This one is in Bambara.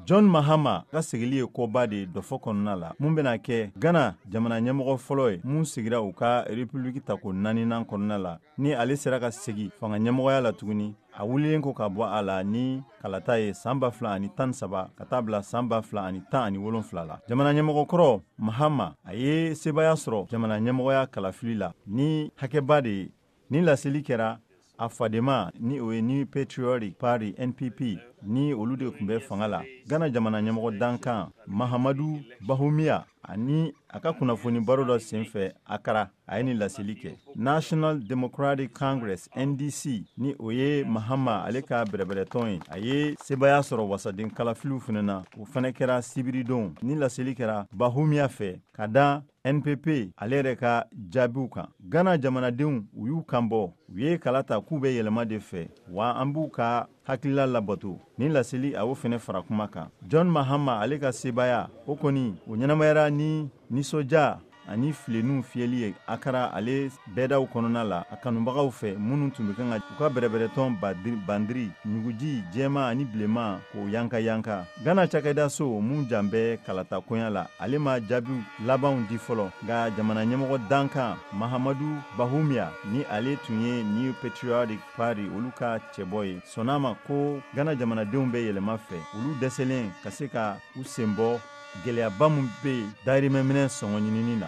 John Mahama ka sigili ye koba de ye dɔfɔ kɔnɔna la, mun bɛna kɛ Ghana jamana ɲɛmɔgɔ fɔlɔ ye mun sigira u ka république tako naaninan kɔnɔna la, ni ale sera ka segi fanga ɲɛmɔgɔya la tuguni, a wulilen ko ka bɔ a la ni kalata ye san 2013 ka taa bila san 2017 la. Jamana ɲɛmɔgɔ kɔrɔ Mahama, a ye sebaaya sɔrɔ jamana ɲɛmɔgɔya kalafili la ni hakɛba de ye. Ni laseli kɛra a fadenma, ni o ye New Patriotic Party, NPP, ni olu de tun bɛ fanga la. Ghana jamana ɲɛmɔgɔ dankan Mahamadu Bawumia ani a ka kunnafoni baro dɔ senfɛ Akara, a ye nin laseli kɛ. National Democratic Congress, NDC, ni o ye Mahama ale ka bɛrɛbɛrɛtɔn ye, a ye sebaaya sɔrɔ wasaden kalafiliw fana na, o fana kɛra sibiridon. Ni laseli kɛra Bawumia fɛ ka da NPP ale yɛrɛ ka jaabiw kan. Ghana jamanadenw, u y'u kan bɔ, u ye kala ta k'u bɛ yɛlɛma de fɛ, wa an b'u ka hakilila labato. Ni laseli, a y'o fana fara kuma kan. John Mahama ale ka sebaaya, o kɔni o ɲɛnamayara ni nisɔndiya ani filenninw fiyɛli ye Akara ale bɛɛdaw kɔnɔna la, a kanubagaw fɛ minnu tun bɛ kan ka u ka bɛrɛbɛrɛtɔn bandiri ɲuguji jɛma ani bilenman k'o yanka yanka. Ghana cakɛdaso mun jan bɛ kalata koɲa la, ale ma jaabiw labanw di fɔlɔ, nka jamana ɲɛmɔgɔ dankan Mahamadu Bawumia, ni ale tun ye New Patriotic Party olu ka cɛbɔ ye, sɔnna ma ko Ghana jamanadenw bɛ yɛlɛma fɛ, olu dɛsɛlen ka se ka u sen bɔ gɛlɛyaba min bɛ yen dayirimɛminɛ sɔngɔ ɲinini na.